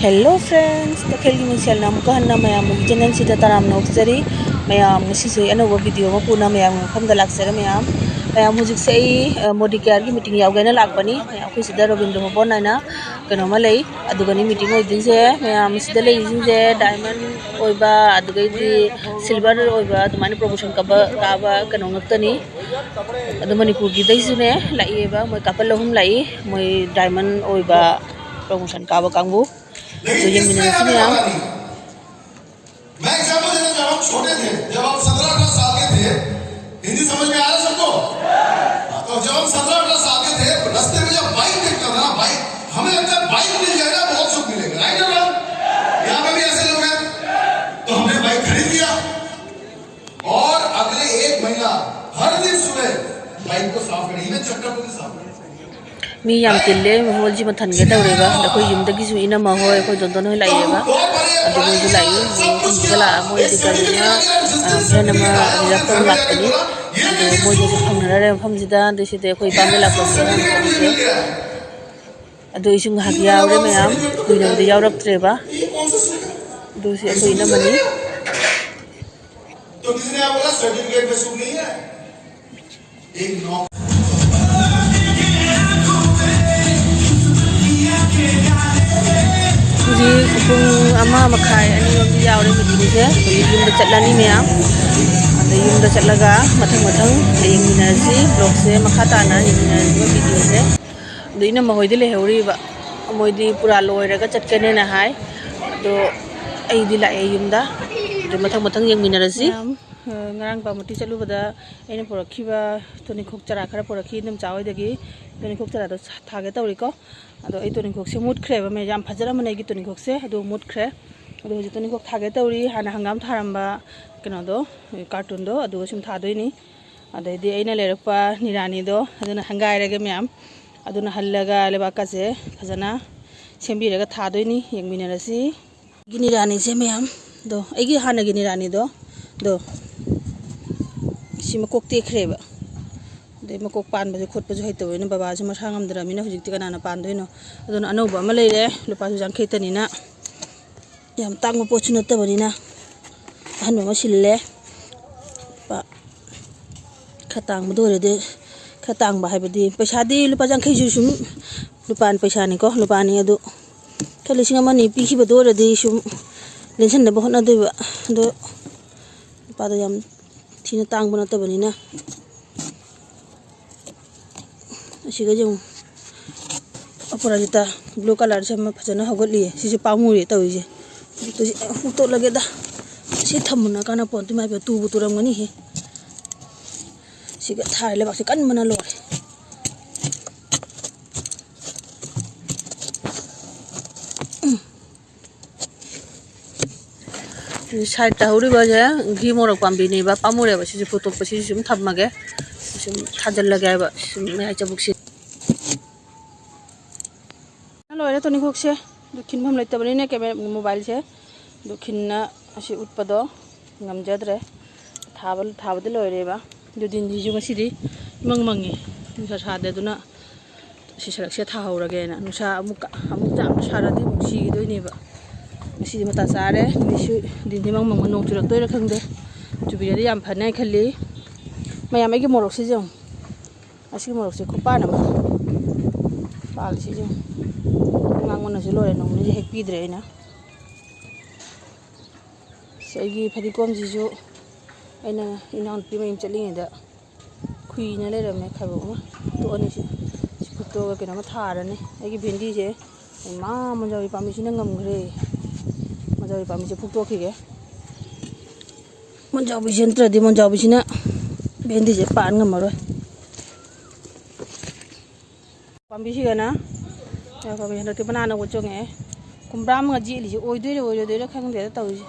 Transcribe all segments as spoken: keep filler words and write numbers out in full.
Hello friends, ꯇꯈꯦꯜꯒꯤ ꯃꯤꯡꯁꯦꯜꯅ ꯑꯃꯨꯛꯀ ꯍꯟꯅ ꯃꯌꯥꯝꯒꯤ channelꯁꯤꯗ ꯇꯔꯥꯝꯅ ꯑꯣꯛꯆꯔꯤ꯫ ꯃꯌꯥꯝ, ꯉꯁꯤꯁꯦ ꯑꯅꯧꯕ video ꯑꯃ ꯄꯨꯅ ꯃꯌꯥꯝꯒꯤ ꯃꯐꯝꯗ ꯂꯥꯛꯆꯔꯦ꯫ ꯃꯌꯥꯝ, ꯃꯌꯥꯝ, ꯍꯧꯖꯤꯛꯁꯦ ꯑꯩ, ꯑ, ꯃꯣꯗꯤ ꯀꯦꯌꯔꯒꯤ meeting ꯌꯥꯎꯒꯦꯅ ꯂꯥꯛꯄꯅꯤ꯫ ꯃꯌꯥꯝ, ꯑꯩꯈꯣꯏ ꯁꯤꯗ ꯔꯣꯕꯤꯟꯗ꯭ꯔꯣ ꯚꯕꯟ ꯍꯥꯏꯅ ꯀꯩꯅꯣꯝꯃ ꯂꯩ, ꯑꯗꯨꯒꯅꯤ meeting ꯑꯣꯏꯗꯣꯏꯁꯦ꯫ ꯃꯌꯥꯝ, ꯁꯤꯗ ꯂꯩꯔꯤꯁꯤꯡꯁꯦ diamond ꯑꯣꯏꯕ, ꯑꯗꯨꯗꯒꯤꯗꯤ silver ꯑꯣꯏꯕ, ꯑꯗꯨꯃꯥꯏꯅ promotion ꯀꯥꯕ, ꯀꯥꯕ ꯀꯩꯅꯣ ꯉꯥꯛꯇꯅꯤ꯫ ꯑꯗꯣ ꯃꯅꯤꯄꯨꯔꯒꯤꯗꯩꯁꯨꯅꯦ ꯂꯥꯛꯏꯑꯕ, ꯃꯣꯏ couple ꯑꯍꯨꯝ ꯂꯥꯛꯏ, ꯃꯣꯏ diamond ꯑꯣꯏꯕ promotion ꯀꯥꯕ ꯀꯥꯡꯕꯨ꯫ ꯑꯗꯨ ꯌꯦꯡꯃꯤꯟꯅꯔꯁꯤ ꯃꯌꯥꯝ꯫ मैं एग्जाम्पल देता, जब हम छोटे थे, जब हम सत्रह अठारह साल के थे, हिंदी समझ में आ रहा है सबको? हाँ, तो जब हम सत्रह अठारह साल के थे, रास्ते में जब बाइक देखता था ना, बाइक, हमें लगता है बाइक मिल जाएगा, बहुत सुख मिलेगा, राइट और रॉन्ग? यहाँ पे भी ऐसे लोग हैं। तो हमने बाइक खरीद लिया और अगले एक महीना हर दिन सुबह बाइक को साफ करें, इवन चक्कर को भी साफ करें। ꯃꯤ ꯌꯥꯝ ꯇꯤꯜꯂꯦ, ꯍꯣꯜꯁꯤ ꯃꯊꯟꯒꯦ ꯇꯧꯔꯦꯕ꯫ ꯑꯗ ꯑꯩꯈꯣꯏ ꯌꯨꯝꯗꯒꯤꯁꯨ ꯏꯅꯝꯃ ꯍꯣꯏ, ꯑꯩꯈꯣꯏ ꯗꯣꯟꯗꯣꯟ ꯍꯣꯏ ꯂꯥꯛꯏꯑꯕ꯫ ꯑꯗꯨ ꯃꯣꯏꯁꯨ ꯂꯥꯛꯏ, ꯃꯣꯏ ꯑꯍꯨꯝꯁꯤꯒ ꯂꯥꯛꯑ, ꯃꯣꯏꯗꯤ ꯒꯥꯔꯤꯅ, ꯑ, van ꯑꯃ reserve ꯇꯧꯔ ꯂꯥꯛꯄꯅꯤ꯫ ꯑꯗꯣ ꯃꯣꯏꯒꯁꯨ ꯐꯪꯅꯔꯔꯦ ꯃꯐꯝꯁꯤꯗ꯫ ꯑꯗꯨ ꯁꯤꯗꯤ ꯑꯩꯈꯣꯏ ꯏꯄꯥꯝꯗ ꯂꯥꯛꯄꯁꯤꯅ ꯃꯐꯝꯁꯦ꯫ ꯑꯗꯣ ꯑꯩꯁꯨ ꯉꯥꯏꯍꯥꯛ ꯌꯥꯎꯔꯦ ꯃꯌꯥꯝ, ꯀꯨꯏꯅꯕꯨꯗꯤ ꯌꯥꯎꯔꯛꯇ꯭ꯔꯦꯕ꯫ ꯑꯗꯨ ꯁꯤ ꯑꯩꯈꯣꯏ ꯏꯅꯝꯃꯅꯤ꯫ तो किसी ने बोला सर्टिफिकेट में सुख नहीं है। एक नौ ꯍꯧꯖꯤꯛ ꯄꯨꯡ ꯑꯃ ꯃꯈꯥꯏ, ꯑꯅꯤꯔꯣꯝꯗꯤ ꯌꯥꯎꯔꯦ meetingꯁꯦ꯫ ꯍꯧꯖꯤꯛ ꯌꯨꯝꯗ ꯆꯠꯂꯅꯤ ꯃꯌꯥꯝ꯫ ꯑꯗ ꯌꯨꯝꯗ ꯆꯠꯂꯒ ꯃꯊꯪ ꯃꯊꯪ ꯌꯦꯡꯃꯤꯟꯅꯔꯁꯤ꯫ Vlogꯁꯦ ꯃꯈꯥ ꯇꯥꯅ ꯌꯦꯡꯃꯤꯟꯅꯔꯁꯤ videoꯁꯦ꯫ ꯑꯗꯣ ꯏꯅꯝꯃ ꯍꯣꯏꯗꯤ ꯂꯩꯍꯧꯔꯤꯕ꯫ ꯃꯣꯏꯗꯤ ꯄꯨꯔꯥ ꯂꯣꯏꯔꯒ ꯆꯠꯀꯅꯦꯅ ꯍꯥꯏ꯫ ꯑꯗꯣ ꯑꯩꯗꯤ ꯂꯥꯛꯑꯦ ꯌꯨꯝꯗ꯫ ꯑꯗꯣ ꯃꯊꯪ ꯃꯊꯪ ꯌꯦꯡꯃꯤꯟꯅꯔꯁꯤ꯫ ꯃꯌꯥꯝ, ꯑ, ꯉꯔꯥꯡ ꯄꯥꯃꯨꯇꯤ ꯆꯠꯂꯨꯕꯗ ꯑꯩꯅ ꯄꯨꯔꯛꯈꯤꯕ ꯇꯨꯅꯤꯈꯣꯛ ꯆꯔꯥ ꯈꯔ ꯄꯨꯔꯛꯈꯤ ꯏꯅꯝꯆꯥ ꯍꯣꯏꯗꯒꯤ꯫ ꯇꯨꯅꯤꯈꯣꯛ ꯆꯔꯥꯗꯣ ꯊꯥꯒꯦ ꯇꯧꯔꯤꯀꯣ꯫ ꯑꯗꯣ ꯑꯩ ꯇꯨꯅꯤꯈꯣꯛꯁꯦ ꯃꯨꯠꯈ꯭ꯔꯦꯕ ꯃꯌꯥꯝ, ꯌꯥꯝ ꯐꯖꯔꯝꯕꯅꯦ ꯑꯩꯒꯤ ꯇꯨꯅꯤꯈꯣꯛꯁꯦ, ꯑꯗꯨ ꯃꯨꯠꯈ꯭ꯔꯦ꯫ ꯑꯗꯣ ꯍꯧꯖꯤꯛ ꯇꯨꯅꯤꯈꯣꯛ ꯊꯥꯒꯦ ꯇꯧꯔꯤ꯫ ꯍꯥꯟꯅ ꯍꯪꯒꯥꯝ ꯊꯥꯔꯝꯕ ꯀꯩꯅꯣꯗꯣ, ꯀꯥꯔꯇꯨꯟꯗꯣ, ꯑꯗꯨꯒ ꯁꯨꯝ ꯊꯥꯗꯣꯏꯅꯤ꯫ ꯑꯗꯩꯗꯤ ꯑꯩꯅ ꯂꯩꯔꯛꯄ ꯅꯤꯔꯥꯅꯤꯗꯣ, ꯑꯗꯨꯅ ꯍꯪꯒꯥꯏꯔꯒꯦ ꯃꯌꯥꯝ꯫ ꯑꯗꯨꯅ ꯍꯜꯂꯒ ꯂꯩꯕꯥꯛꯀꯁꯦ ꯐꯖꯅ ꯁꯦꯝꯕꯤꯔꯒ ꯊꯥꯗꯣꯏꯅꯤ꯫ ꯌꯦꯡꯃꯤꯟꯅꯔꯁꯤ꯫ ꯑꯩꯒꯤ ꯅꯤꯔꯥꯅꯤꯁꯦ ꯃꯌꯥꯝ, ꯗꯣ, ꯑꯩꯒꯤ ꯍꯥꯟꯅꯒꯤ ꯅꯤꯔꯥꯅꯤꯗꯣ, ꯗꯣ, ꯁꯤ ꯃꯀꯣꯛ ꯇꯦꯛꯈ꯭ꯔꯦꯕ꯫ ꯑꯗꯩ ꯃꯀꯣꯛ ꯄꯥꯟꯕꯁꯨ ꯈꯣꯠꯄꯁꯨ ꯍꯩꯇꯕꯅꯤꯅ ꯕꯕꯥꯁꯨ ꯃꯁꯥ ꯉꯝꯗ꯭ꯔꯕꯅꯤꯅ ꯍꯧꯖꯤꯛꯇꯤ ꯀꯅꯥꯅ ꯄꯥꯟꯗꯣꯏꯅꯣ? ꯑꯗꯨꯅ ꯑꯅꯧꯕ ꯑꯃ ꯂꯩꯔꯦ, ꯂꯨꯄꯥꯁꯨ ꯌꯥꯡꯈꯩꯇꯅꯤꯅ꯫ ꯌꯥꯝ ꯇꯥꯡꯕ ꯄꯣꯠꯁꯨ ꯅꯠꯇꯕꯅꯤꯅ, ꯑꯍꯟꯕ ꯑꯃ ꯁꯤꯜꯂꯦ꯫ ꯂꯨꯄꯥ ꯈꯔ ꯇꯥꯡꯕꯗ ꯑꯣꯏꯔꯗꯤ, ꯈꯔ ꯇꯥꯡꯕ ꯍꯥꯏꯕꯗꯤ ꯄꯩꯁꯥꯗꯤ ꯂꯨꯄꯥ ꯌꯥꯡꯈꯩꯁꯨ ꯁꯨꯝ ꯂꯨꯄꯥ ꯄꯩꯁꯥꯅꯤꯀꯣ, ꯂꯨꯄꯥꯅꯤ꯫ ꯑꯗꯨ ꯈꯔ ꯂꯤꯁꯤꯡ ꯑꯃ ꯑꯅꯤ ꯄꯤꯈꯤꯕꯗ ꯑꯣꯏꯔꯗꯤ ꯁꯨꯝ ꯂꯦꯟꯁꯤꯟꯅꯕ ꯍꯣꯠꯅꯗꯣꯏꯕ꯫ ꯑꯗꯣ ꯂꯨꯄꯥꯗꯣ ꯌꯥꯝ ꯊꯤꯅ ꯇꯥꯡꯕ ꯅꯠꯇꯕꯅꯤꯅ꯫ ꯑꯁꯤꯒꯁꯦ ꯑꯃꯨꯛ ꯑꯄꯔꯥꯖꯤꯇꯥ blue colourꯁꯦ ꯑꯃ ꯐꯖꯅ ꯍꯧꯒꯠꯂꯤꯌꯦ꯫ ꯁꯤꯁꯦ ꯄꯥꯝꯃꯨꯔꯦ ꯇꯧꯔꯤꯁꯦ꯫ ꯍꯧꯖꯤꯛꯇꯣ ꯁꯤ ꯍꯨꯛꯇꯣꯛꯂꯒꯦꯗ꯫ ꯁꯤ ꯊꯝꯃꯨꯅ ꯀꯥꯟꯅꯄꯣꯟꯇꯦ, ꯃꯥꯏꯕ ꯇꯨꯕꯨ ꯇꯨꯔꯝꯒꯅꯤꯍꯦ꯫ ꯁꯤꯒ ꯊꯥꯔꯦ, ꯂꯩꯕꯥꯛꯁꯦ ꯀꯟꯕꯅ ꯂꯣꯏꯔꯦ꯫ ꯁꯥꯏꯠꯇ ꯍꯧꯔꯤꯕꯁꯦ ꯘꯤ ꯃꯣꯔꯣꯛ ꯄꯥꯝꯕꯤꯅꯦꯕ, ꯄꯥꯝꯃꯨꯔꯦꯕ꯫ ꯁꯤꯁꯨ ꯐꯨꯠꯇꯣꯛꯄ, ꯁꯤꯁꯨ ꯁꯨꯝ ꯊꯝꯃꯒꯦ꯫ ꯁꯨꯝ ꯊꯥꯖꯤꯜꯂꯒꯦ ꯍꯥꯏꯕ, ꯁꯨꯝ ꯃꯌꯥꯏ ꯆꯕꯨꯛꯁꯤ꯫ ꯂꯣꯏꯔꯦ ꯇꯣꯅꯤꯈꯣꯛꯁꯦ꯫ ꯑꯗꯨ ꯈꯤꯟꯐꯝ ꯂꯩꯇꯕꯅꯤꯅ ꯀꯦꯃꯦꯔꯥ, mobileꯁꯦ ꯑꯗꯨ ꯈꯤꯟꯅ ꯑꯁꯤ ꯎꯠꯄꯗꯣ ꯉꯝꯖꯗ꯭ꯔꯦ꯫ ꯊꯥꯕ, ꯊꯥꯕꯗꯤ ꯂꯣꯏꯔꯦꯕ꯫ ꯑꯗꯨ ꯗꯤꯟꯁꯤꯁꯨ ꯉꯁꯤꯗꯤ ꯏꯃꯪ ꯃꯪꯉꯤ, ꯅꯨꯡꯁꯥ ꯁꯥꯗꯦ꯫ ꯑꯗꯨꯅ ꯁꯤ ꯁꯔꯛꯁꯦ ꯊꯥꯍꯧꯔꯒꯦꯅ꯫ ꯅꯨꯡꯁꯥ ꯑꯃꯨꯛ ꯀ-, ꯑꯃꯨꯛ ꯌꯥꯝ ꯁꯥꯔꯗꯤ ꯑꯃꯨꯛ ꯁꯤꯈꯤꯗꯣꯏꯅꯦꯕ꯫ ꯉꯁꯤꯗꯤ ꯃꯇꯥ ꯆꯥꯔꯦ꯫ ꯅꯨꯃꯤꯠꯁꯨ ꯗꯤꯟꯁꯤ ꯃꯪ ꯃꯪꯕ, ꯅꯣꯡ ꯆꯨꯔꯛꯇꯣꯏꯔꯥ ꯈꯪꯗꯦ꯫ ꯆꯨꯕꯤꯔꯗꯤ ꯌꯥꯝ ꯐꯅꯤ ꯍꯥꯏꯅ ꯈꯜꯂꯤ꯫ ꯃꯌꯥꯝ, ꯑꯩꯒꯤ ꯃꯣꯔꯣꯛꯁꯤꯁꯨ ꯌꯦꯡꯉꯨ꯫ ꯑꯁꯤꯒꯤ ꯃꯣꯔꯣꯛꯁꯦ ꯈꯨꯄꯥꯟ ꯑꯃ ꯄꯥꯜꯂꯤꯁꯤꯁꯨ꯫ ꯑꯉꯥꯡꯕꯅꯁꯨ ꯂꯣꯏꯔꯦ, ꯅꯣꯡꯃꯅꯁꯨ ꯍꯦꯛ ꯄꯤꯗ꯭ꯔꯦ ꯑꯩꯅ꯫ ꯑꯁꯤ ꯑꯩꯒꯤ ꯐꯗꯤꯒꯣꯝꯁꯤꯁꯨ ꯑꯩꯅ ꯏꯅꯥꯎꯅꯨꯄꯤ ꯃꯌꯨꯝ ꯆꯠꯂꯤꯉꯩꯗ ꯈꯨꯏꯅ ꯂꯩꯔꯝꯃꯦ, ꯈꯥꯏꯕꯣꯛ ꯑꯃ꯫ ꯐꯨꯛꯇꯣꯛꯑꯅꯤ ꯁꯤ꯫ ꯁꯤ ꯐꯨꯛꯇꯣꯛꯑꯒ ꯀꯩꯅꯣꯝꯃ ꯊꯥꯔꯅꯤ꯫ ꯑꯩꯒꯤ ꯚꯦꯟꯗꯤꯁꯦ ꯏꯃꯥ, ꯃꯣꯟꯖꯥꯎꯕꯤ ꯄꯥꯝꯕꯤꯁꯤꯅ ꯉꯝꯈ꯭ꯔꯦ꯫ ꯃꯣꯟꯖꯥꯎꯕꯤ ꯄꯥꯝꯕꯤꯁꯦ ꯐꯨꯛꯇꯣꯛꯈꯤꯒꯦ꯫ ꯃꯣꯟꯖꯥꯎꯕꯤꯁꯦ ꯅꯠꯇ꯭ꯔꯗꯤ ꯃꯣꯟꯖꯥꯎꯕꯤꯁꯤꯅ ꯚꯦꯟꯗꯤꯁꯦ ꯄꯥꯟ ꯉꯝꯃꯔꯣꯏ꯫ ꯄꯥꯝꯕꯤꯁꯤꯒꯅ, ꯄꯥꯝꯕꯤ ꯍꯟꯗꯛꯇꯤ ꯃꯅꯥ ꯑꯅꯧꯕ ꯆꯣꯡꯉꯛꯑꯦ꯫ ꯀꯨꯝꯕ꯭ꯔꯥ ꯑꯃꯒ ꯌꯦꯠꯂꯤꯁꯦ ꯑꯣꯏꯗꯣꯏꯔꯥ ꯑꯣꯏꯔꯣꯏꯗꯣꯏꯔꯥ ꯈꯪꯗꯦꯗ ꯇꯧꯔꯤꯁꯦ꯫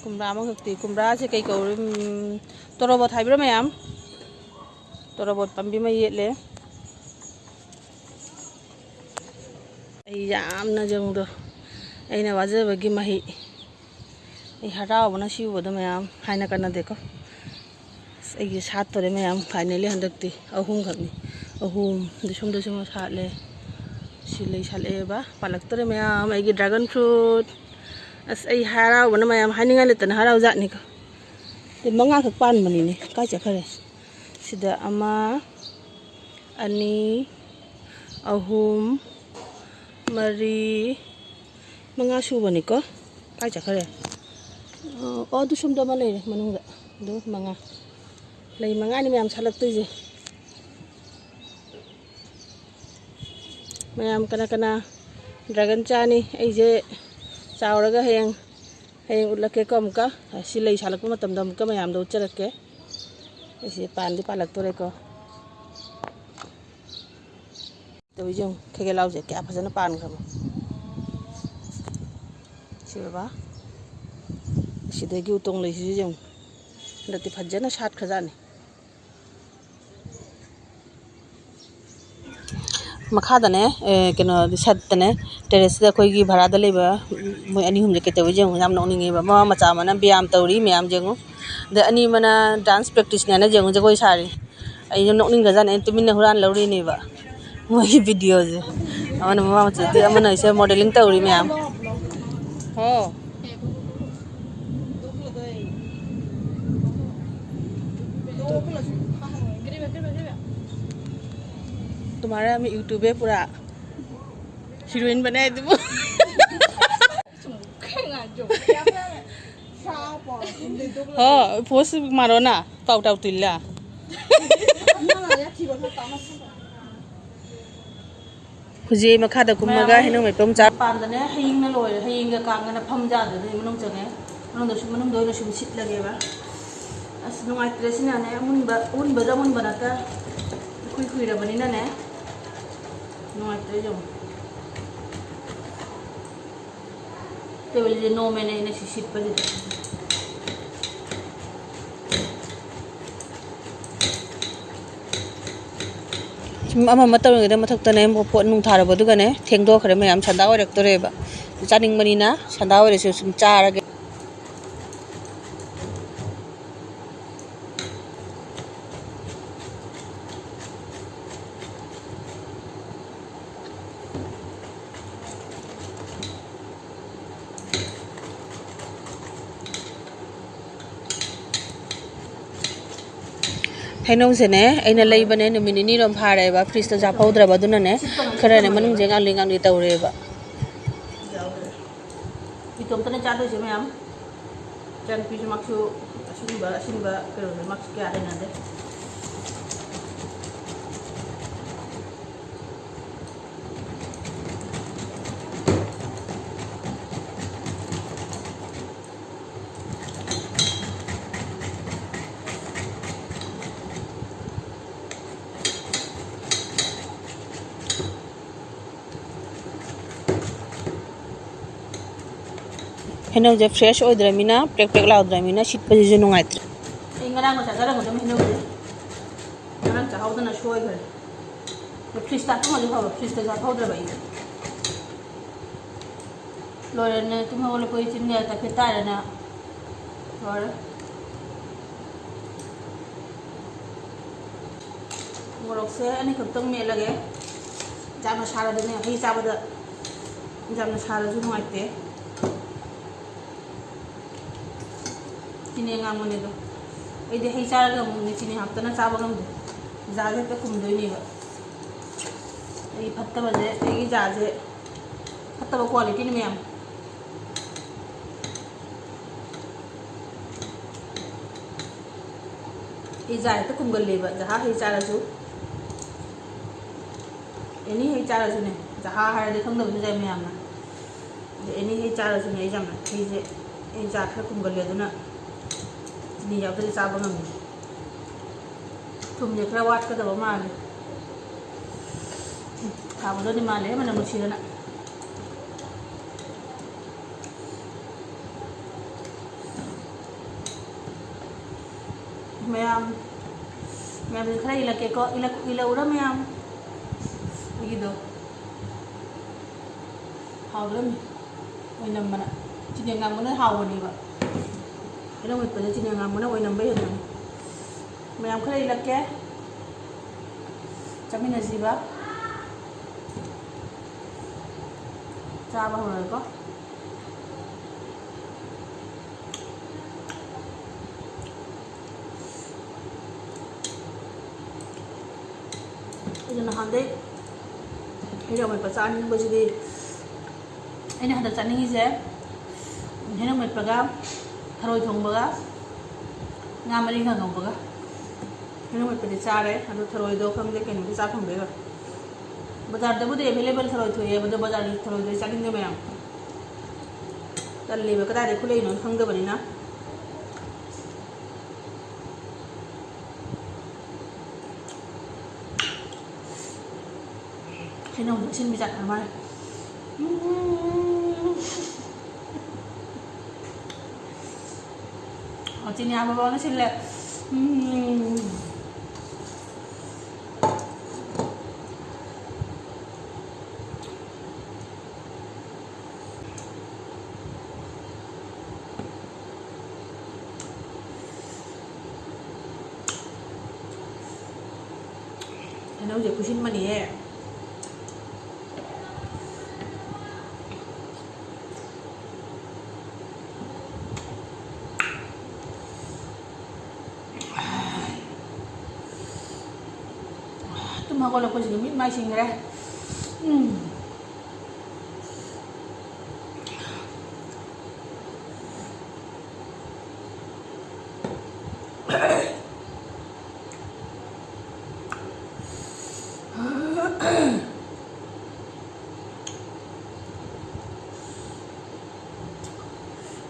ꯀꯨꯝꯕ꯭ꯔꯥ ꯑꯃꯈꯛꯇꯤ, ꯀꯨꯝꯕ꯭ꯔꯥꯁꯦ ꯀꯩ ꯀꯧꯔ-, ꯎꯝ, ꯇꯣꯔꯣꯕꯣꯠ ꯍꯥꯏꯕ꯭ꯔꯥ ꯃꯌꯥꯝ? ꯇꯣꯔꯣꯕꯣꯠ ꯄꯥꯝꯕꯤ ꯑꯃ ꯌꯦꯠꯂꯦ꯫ ꯑꯩ ꯌꯥꯝꯅ ꯌꯦꯡꯗꯣ, ꯑꯩꯅ ꯋꯥꯖꯕꯒꯤ ꯃꯍꯩ꯫ ꯑꯩ ꯍꯔꯥꯎꯕꯅ ꯁꯤ ꯎꯕꯗ ꯃꯌꯥꯝ ꯍꯥꯏꯅ ꯀꯥꯟꯅꯗꯦꯀꯣ꯫ ꯑꯁ, ꯑꯩꯒꯤ ꯁꯥꯠꯇꯣꯔꯦ ꯃꯌꯥꯝ, finally ꯍꯟꯗꯛꯇꯤ ꯑꯍꯨꯝꯈꯛꯅꯤ꯫ ꯑꯍꯨꯝ, ꯁꯣꯝꯗꯁꯨ ꯑꯃ ꯁꯥꯠꯂꯦ꯫ ꯁꯤ ꯂꯩ ꯁꯥꯠꯂꯛꯑꯦꯕ, ꯄꯥꯜꯂꯛꯇꯣꯔꯦ ꯃꯌꯥꯝ꯫ ꯑꯩꯒꯤ dragon fruit, ꯑꯁ, ꯑꯩ ꯍꯔꯥꯎꯕꯅ ꯃꯌꯥꯝ ꯍꯥꯏꯅꯤꯡꯉꯥꯏ ꯂꯩꯇꯅ ꯍꯔꯥꯎꯖꯥꯠꯅꯤꯀꯣ꯫ ꯑꯗꯩ ꯃꯉꯥꯈꯛ ꯄꯥꯟꯕꯅꯤꯅꯦ, ꯀꯥꯏ ꯆꯠꯈꯔꯦ? ꯁꯤꯗ ꯑꯃ, ꯑꯅꯤ, ꯑꯍꯨꯝ, ꯃꯔꯤ, ꯃꯉꯥ ꯁꯨꯕꯅꯤꯀꯣ꯫ ꯀꯥꯏ ꯆꯠꯈꯔꯦ? ꯑꯣ, ꯑꯗꯨ ꯁꯣꯝꯗ ꯑꯃ ꯂꯩꯔꯦ ꯃꯅꯨꯡꯗ꯫ ꯑꯗꯨ ꯃꯉꯥ꯫ ꯂꯩ ꯃꯉꯥꯅꯤ ꯃꯌꯥꯝ ꯁꯥꯠꯂꯛꯇꯣꯏꯁꯦ꯫ ꯃꯌꯥꯝ ꯀꯅꯥ ꯀꯅꯥ dragon ꯆꯥꯅꯤ? ꯑꯩꯁꯦ ꯆꯥꯎꯔꯒ ꯍꯌꯦꯡ, ꯍꯌꯦꯡ ꯎꯠꯂꯛꯀꯦꯀꯣ ꯑꯃꯨꯛꯀ꯫ ꯁꯤ ꯂꯩ ꯁꯥꯠꯂꯛꯄ ꯃꯇꯝꯗ ꯑꯃꯨꯛꯀ ꯃꯌꯥꯝꯗ ꯎꯠꯆꯔꯛꯀꯦ꯫ ꯑꯩꯁꯦ ꯄꯥꯟꯗꯤ ꯄꯥꯜꯂꯛꯇꯣꯔꯦꯀꯣ꯫ ꯇꯧꯔꯤꯁꯦ ꯌꯦꯡꯉꯨ, ꯈꯦꯒꯦ ꯂꯥꯎꯁꯦ ꯀꯌꯥ ꯐꯖꯅ ꯄꯥꯟꯈ꯭ꯔꯕ꯫ ꯁꯤ ꯕꯕꯥ, ꯁꯤꯗꯒꯤ ꯎꯇꯣꯡ ꯂꯩꯁꯤꯁꯨ ꯌꯦꯡꯉꯨ, ꯍꯟꯗꯛꯇꯤ ꯐꯖꯅ ꯁꯥꯠꯈ꯭ꯔꯖꯥꯠꯅꯤ꯫ ꯃꯈꯥꯗꯅꯦ, ꯑꯦ, ꯀꯩꯅꯣ, ꯁꯠꯇꯅꯦ, terrace ꯁꯤꯗ ꯑꯩꯈꯣꯏꯒꯤ ꯚꯔꯥꯗ ꯂꯩꯕ ꯃꯣꯏ ꯑꯅꯤ ꯑꯍꯨꯝꯁꯦ ꯀꯩꯇꯧꯋꯤ ꯌꯦꯡꯉꯨ, ꯌꯥꯝ ꯅꯣꯛꯅꯤꯡꯉꯦꯕ꯫ ꯃꯃꯥ ꯃꯆꯥ ꯑꯃꯅ ꯕꯤꯌꯥꯝ ꯇꯧꯔꯤ ꯃꯌꯥꯝ ꯌꯦꯡꯉꯨ, ꯑꯗꯩ ꯑꯅꯤ ꯑꯃꯅ dance practice ꯅꯦꯅ ꯌꯦꯡꯉꯨ, ꯖꯒꯣꯏ ꯁꯥꯔꯤ꯫ ꯑꯩꯁꯨ ꯅꯣꯛꯅꯤꯡꯈ꯭ꯔꯖꯥꯠꯅꯤ, ꯑꯩꯅ ꯇꯨꯃꯤꯟꯅ ꯍꯨꯔꯥꯟ ꯂꯧꯔꯤꯅꯦꯕ ꯃꯣꯏꯒꯤ video ꯁꯦ꯫ ꯑꯃꯅ ꯃꯃꯥ ꯃꯆꯥ, ꯑꯗꯩ ꯑꯃꯅ ꯑꯩꯁꯦ modeling ꯇꯧꯔꯤ ꯃꯌꯥꯝ꯫ ꯍꯣ꯫ तुम्हारा हम YouTube है पूरा। Heroine बनाए तुम। हो, post मारो ना, पाउटाउ तिल्ला। ꯍꯧꯖꯤꯛ ꯃꯈꯥꯗ ꯀꯨꯝꯃꯒ ꯃꯌꯥꯝ ꯍꯩꯅꯧ ꯃꯦꯠꯄ ꯑꯃ ꯆꯥ- ꯃꯄꯥꯟꯗꯅꯦ, ꯍꯌꯤꯡꯅ ꯂꯣꯏꯔꯦ꯫ ꯍꯌꯤꯡꯒ ꯀꯥꯡꯒꯅ ꯐꯝ ꯌꯥꯗꯗꯅ ꯃꯅꯨꯡ ꯆꯪꯉꯦ꯫ ꯃꯅꯨꯡꯗꯁꯨ, ꯃꯅꯨꯡꯗ ꯑꯣꯏꯅ ꯁꯨꯝ ꯁꯤꯠꯂꯒꯦꯕ꯫ ꯑꯁ, ꯅꯨꯡꯉꯥꯏꯇ꯭ꯔꯦ ꯁꯤꯅꯅꯦ, ꯑꯃꯨꯟꯕ, ꯑꯃꯨꯟꯕꯗ ꯑꯃꯨꯟꯕ ꯅꯠꯇ, ꯏꯈꯨꯏ ꯈꯨꯏꯔꯕꯅꯤꯅꯅꯦ, ꯅꯨꯡꯉꯥꯏꯇ꯭ꯔꯦ ꯌꯦꯡꯉꯨ꯫ ꯇꯦꯕꯜꯁꯦ ꯅꯣꯝꯃꯦꯅꯦ ꯑꯩꯅ ꯁꯤ ꯁꯤꯠꯄꯁꯤꯗ꯫ ꯁꯨꯝ ꯑꯃ ꯑꯃ ꯇꯧꯔꯤꯉꯩꯗ ꯃꯊꯛꯇꯅꯦ ꯑꯃꯨꯛ ꯄꯣꯠ ꯅꯨꯡ ꯊꯥꯔꯕ, ꯑꯗꯨꯒꯅꯦ ꯊꯦꯡꯗꯣꯛꯈ꯭ꯔꯦ ꯃꯌꯥꯝ, ꯁꯟꯗꯥ ꯑꯣꯏꯔꯛꯇꯣꯔꯦꯕ꯫ ꯆꯥꯅꯤꯡꯕꯅꯤꯅ ꯁꯟꯗꯥ ꯑꯣꯏꯔꯁꯨ ꯁꯨꯝ ꯆꯥꯔꯒꯦ꯫ ꯍꯩꯅꯧꯁꯦꯅꯦ, ꯑꯩꯅ ꯂꯩꯕꯅꯦ, ꯅꯨꯃꯤꯠ ꯅꯤꯅꯤꯔꯣꯝ ꯐꯥꯔꯦꯕ, ꯐ꯭ꯔꯤꯖꯇ ꯆꯥꯐꯧꯗ꯭ꯔꯕ, ꯑꯗꯨꯅꯅꯦ ꯈꯔꯅꯦ ꯃꯅꯨꯡꯁꯦ ꯉꯥꯡꯂꯤ ꯉꯥꯡꯂꯤ ꯇꯧꯔꯦꯕ꯫ ꯏꯇꯣꯝꯇꯅ ꯆꯥꯗꯣꯏꯁꯦ ꯃꯌꯥꯝ꯫ ꯏꯆꯥꯅꯨꯄꯤꯁꯨ ꯃꯥꯁꯨ ꯑꯁꯤꯒꯨꯝꯕ ꯑꯁꯤꯟꯕ ꯀꯩꯅꯣꯁꯦ ꯃꯥꯁꯨ ꯀꯌꯥ ꯍꯩꯅꯗꯦ꯫ ꯍꯩꯅꯧꯁꯦ ꯐ꯭ꯔꯦꯁ ꯑꯣꯏꯗ꯭ꯔꯃꯤꯅ, ꯄ꯭ꯔꯦꯛ ꯄ꯭ꯔꯦꯛ ꯂꯥꯎꯗ꯭ꯔꯃꯤꯅ ꯁꯤꯠꯄꯁꯤꯁꯨ ꯅꯨꯡꯉꯥꯏꯇ꯭ꯔꯦ꯫ ꯑꯩ ꯉꯔꯥꯡ ꯆꯥꯖꯔꯝꯒꯗꯕ ꯍꯩꯅꯧꯁꯦ ꯉꯔꯥꯡ ꯆꯥꯍꯧꯗꯅ ꯁꯣꯏꯈ꯭ꯔꯦ꯫ ꯑꯗꯣ ꯐ꯭ꯔꯤꯖꯇ ꯍꯥꯞꯄꯝꯃꯗꯤ ꯐꯕ, ꯐ꯭ꯔꯤꯖꯇꯁꯨ ꯍꯥꯞꯍꯧꯗ꯭ꯔꯕ ꯑꯩꯁꯦ꯫ ꯂꯣꯏꯔꯦꯅꯦ, ꯇꯨꯝ ꯍꯧꯒꯠꯂꯛꯄꯒꯤ ꯆꯤꯟꯒ ꯇꯥꯏꯐꯦꯠ ꯇꯥꯔꯦꯅꯦ꯫ ꯂꯣꯏꯔꯦ꯫ ꯃꯣꯔꯣꯛꯁꯦ ꯑꯅꯤꯈꯛꯇꯪ ꯃꯦꯠꯂꯒꯦ꯫ ꯌꯥꯝꯅ ꯁꯥꯔꯗꯤꯅꯦ, ꯍꯩ ꯆꯥꯕꯗ ꯌꯥꯝꯅ ꯁꯥꯔꯁꯨ ꯅꯨꯡꯉꯥꯏꯇꯦ꯫ ꯆꯤꯅꯤ ꯑꯉꯥꯡꯕꯅꯦ ꯑꯗꯣ꯫ ꯑꯩꯗꯤ ꯍꯩ ꯆꯥꯔꯒ ꯑꯃꯨꯛꯅꯦ ꯆꯤꯅꯤ ꯍꯥꯞꯇꯅ ꯆꯥꯕ ꯉꯝꯗꯦ꯫ ꯌꯥꯁꯦ ꯍꯦꯛꯇ ꯀꯨꯝꯗꯣꯏꯅꯦꯕ꯫ ꯑꯩꯒꯤ ꯐꯠꯇꯕꯁꯦ, ꯑꯩꯒꯤ ꯌꯥꯁꯦ ꯐꯠꯇꯕ ꯀ꯭ꯋꯥꯂꯤꯇꯤꯅꯤ ꯃꯌꯥꯝ꯫ ꯑꯩ ꯌꯥ ꯍꯦꯛꯇ ꯀꯨꯝꯒꯜꯂꯦꯕ, ꯖꯍꯥ ꯍꯩ ꯆꯥꯔꯁꯨ꯫ ꯑꯦꯅꯤ ꯍꯩ ꯆꯥꯔꯁꯨꯅꯦ, ꯖꯍꯥ ꯍꯥꯏꯔꯗꯤ ꯈꯪꯗꯕꯁꯨ ꯌꯥꯏ ꯃꯌꯥꯝꯅ꯫ ꯑꯗ ꯑꯦꯅꯤ ꯍꯩ ꯆꯥꯔꯁꯨꯅꯦ, ꯑꯩ ꯌꯥꯝꯅ ꯍꯩꯁꯦ, ꯑꯩ ꯌꯥ ꯈꯔ ꯀꯨꯝꯒꯜꯂꯦ, ꯑꯗꯨꯅ ꯆꯤꯅꯤ ꯌꯥꯎꯗ꯭ꯔꯗꯤ ꯆꯥꯕ ꯉꯝꯗꯦ꯫ ꯊꯨꯝꯁꯦ ꯈꯔ ꯋꯥꯠꯀꯗꯕ ꯃꯥꯜꯂꯦ꯫ ꯎꯝ, ꯍꯥꯎꯒꯗꯧꯗꯤ ꯃꯥꯜꯂꯦ, ꯃꯅꯝ ꯅꯨꯡꯁꯤꯗꯅ꯫ ꯃꯌꯥꯝ, ꯃꯌꯥꯝꯁꯦ ꯈꯔ ꯏꯜꯂꯛꯀꯦꯀꯣ, ꯏꯜꯂꯛ-, ꯏꯜꯂꯛꯎꯔꯥ ꯃꯌꯥꯝ? ꯑꯩꯒꯤꯗꯣ ꯍꯥꯎꯗ꯭ꯔꯝꯅꯤ, ꯑꯣꯏꯅꯝꯕꯅ꯫ ꯆꯤꯅꯤ ꯑꯉꯥꯡꯕꯅ ꯍꯥꯎꯕꯅꯦꯕ꯫ ꯍꯩꯅꯧ ꯃꯦꯠꯄꯁꯦ ꯆꯤꯅꯤ ꯑꯉꯥꯡꯕꯅ ꯑꯣꯏꯅꯝꯕ ꯍꯦꯟꯕꯅꯤ꯫ ꯃꯌꯥꯝ ꯈꯔ ꯏꯜꯂꯛꯀꯦ, ꯆꯥꯃꯤꯟꯅꯁꯤꯕ꯫ ꯆꯥꯕ ꯍꯧꯔꯒꯦꯀꯣ꯫ ꯑꯗꯩ ꯍꯩꯅꯧ ꯃꯦꯠꯄ ꯆꯥꯅꯤꯡꯕꯁꯤꯗꯤ, ꯑꯩꯅ ꯍꯟꯗꯛ ꯆꯥꯅꯤꯡꯉꯤꯁꯦ ꯍꯩꯅꯧ ꯃꯦꯠꯄꯒ ꯊꯔꯣꯏ ꯊꯣꯡꯕꯒ ꯉꯥ ꯃꯔꯤꯟꯈꯥ ꯉꯧꯕꯒ꯫ ꯍꯩꯅꯧ ꯃꯦꯠꯄꯗꯤ ꯆꯥꯔꯦ, ꯑꯗꯣ ꯊꯔꯣꯏꯗꯣ ꯈꯪꯗꯦ ꯀꯩꯅꯣꯗꯤ ꯆꯥ ꯐꯪꯗꯣꯏꯕ꯫ ꯕꯖꯥꯔꯗꯕꯨꯗꯤ available ꯊꯔꯣꯏ ꯊꯣꯛꯑꯦ, ꯑꯗꯣ ꯕꯖꯥꯔꯒꯤ ꯊꯔꯣꯏꯗꯣ ꯑꯩ ꯆꯥꯅꯤꯡꯗꯦ ꯃꯌꯥꯝ꯫ ꯇꯜꯂꯦꯕ, ꯀꯗꯥꯏꯗꯩ ꯈꯨꯠꯂꯩꯅꯣ ꯈꯪꯗꯕꯅꯤꯅ꯫ ꯍꯩꯅꯧꯗꯣ ꯑꯁꯤꯟꯕꯤ ꯖꯥꯠ ꯈꯔ ꯃꯥꯜꯂꯦ꯫ ꯎꯝ꯫ ꯑꯣ, ꯆꯤꯅꯤ ꯍꯥꯞꯄ ꯐꯥꯎꯅ ꯁꯤꯜꯂꯦ꯫ ꯎꯝ꯫ ꯍꯩꯅꯧꯁꯦ ꯈꯨꯁꯤꯟꯕꯅꯤꯍꯦ꯫ ꯇꯨꯝ ꯍꯧꯒꯠꯂꯛꯄꯁꯤꯗ ꯃꯤꯠ ꯃꯥꯏ ꯁꯤꯡꯈ꯭ꯔꯦ꯫ ꯎꯝ꯫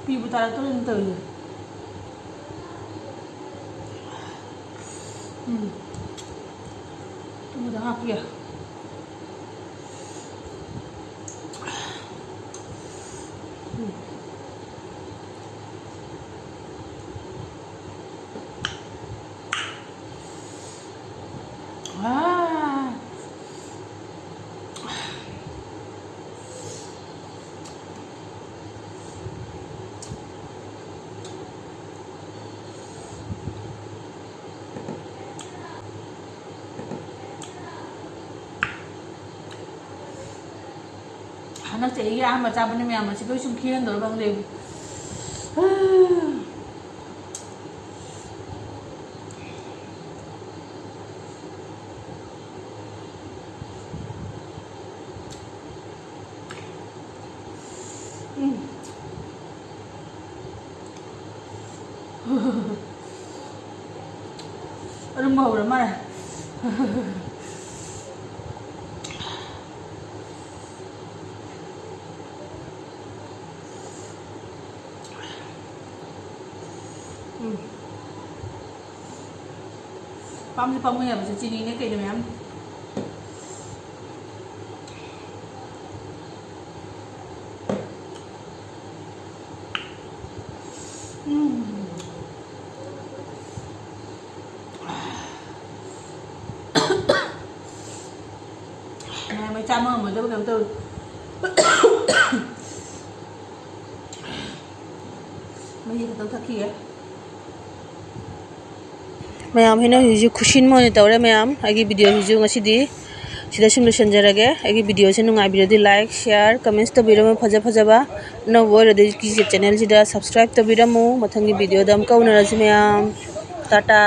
ꯄꯤꯕꯨ ꯇꯥꯔꯛꯇꯣꯔꯦꯅ ꯇꯧꯔꯤꯁꯦ꯫ ꯎꯝ꯫ ꯇꯨꯝꯕꯗ ꯍꯥꯞꯄꯤꯒꯦ꯫ ꯎꯝ꯫ ꯑꯥ꯫ ꯍꯟꯗꯛ ꯆꯍꯤꯒꯤ ꯑꯍꯥꯟꯕ ꯆꯥꯕꯅꯤ ꯃꯌꯥꯝ, ꯑꯁꯤ ꯂꯣꯏ ꯁꯨꯝ ꯈꯤꯍꯟꯗꯧꯔ ꯈꯪꯗꯦ꯫ ꯎꯝ꯫ ꯑꯔꯨꯝꯕ ꯍꯧꯔ ꯃꯥꯜꯂꯦ꯫ ꯎꯝ꯫ ꯄꯥꯝꯗꯤ ꯄꯥꯝꯃꯨꯏ ꯍꯥꯏꯕꯁꯦ, ꯆꯤꯅꯤꯅꯦ ꯀꯩꯅꯦ ꯃꯌꯥꯝ꯫ ꯎꯝ꯫ ꯃꯌꯥꯝ ꯑꯩ ꯆꯥꯕ ꯉꯝꯃꯣꯏꯗꯕ ꯀꯩꯅꯣꯝ ꯇꯧꯔꯦ꯫ ꯃꯍꯤ ꯈꯛꯇꯪ ꯊꯛꯈꯤꯒꯦ꯫ ꯃꯌꯥꯝ ꯍꯩꯅꯧꯁꯤꯁꯨ ꯈꯨꯁꯤꯟ ꯑꯃ ꯑꯣꯏꯅ ꯇꯧꯔꯦ꯫ ꯃꯌꯥꯝ ꯑꯩꯒꯤ videoꯁꯤꯁꯨ ꯉꯁꯤꯗꯤ ꯁꯤꯗ ꯁꯨꯝ ꯂꯣꯏꯁꯤꯟꯖꯔꯒꯦ꯫ ꯑꯩꯒꯤ videoꯁꯦ ꯅꯨꯡꯉꯥꯏꯕꯤꯔꯗꯤ like, share, comments ꯇꯧꯕꯤꯔꯝꯃꯨ ꯐꯖ ꯐꯖꯕ꯫ ꯑꯅꯧꯕ ꯑꯣꯏꯔꯗꯤ ꯑꯩꯒꯤ channelꯁꯤꯗ subscribe ꯇꯧꯕꯤꯔꯝꯃꯨ꯫ ꯃꯊꯪꯒꯤ videoꯗ ꯑꯃꯨꯛꯀ ꯎꯅꯔꯁꯤ ꯃꯌꯥꯝ꯫ ꯇꯥꯇꯥ꯫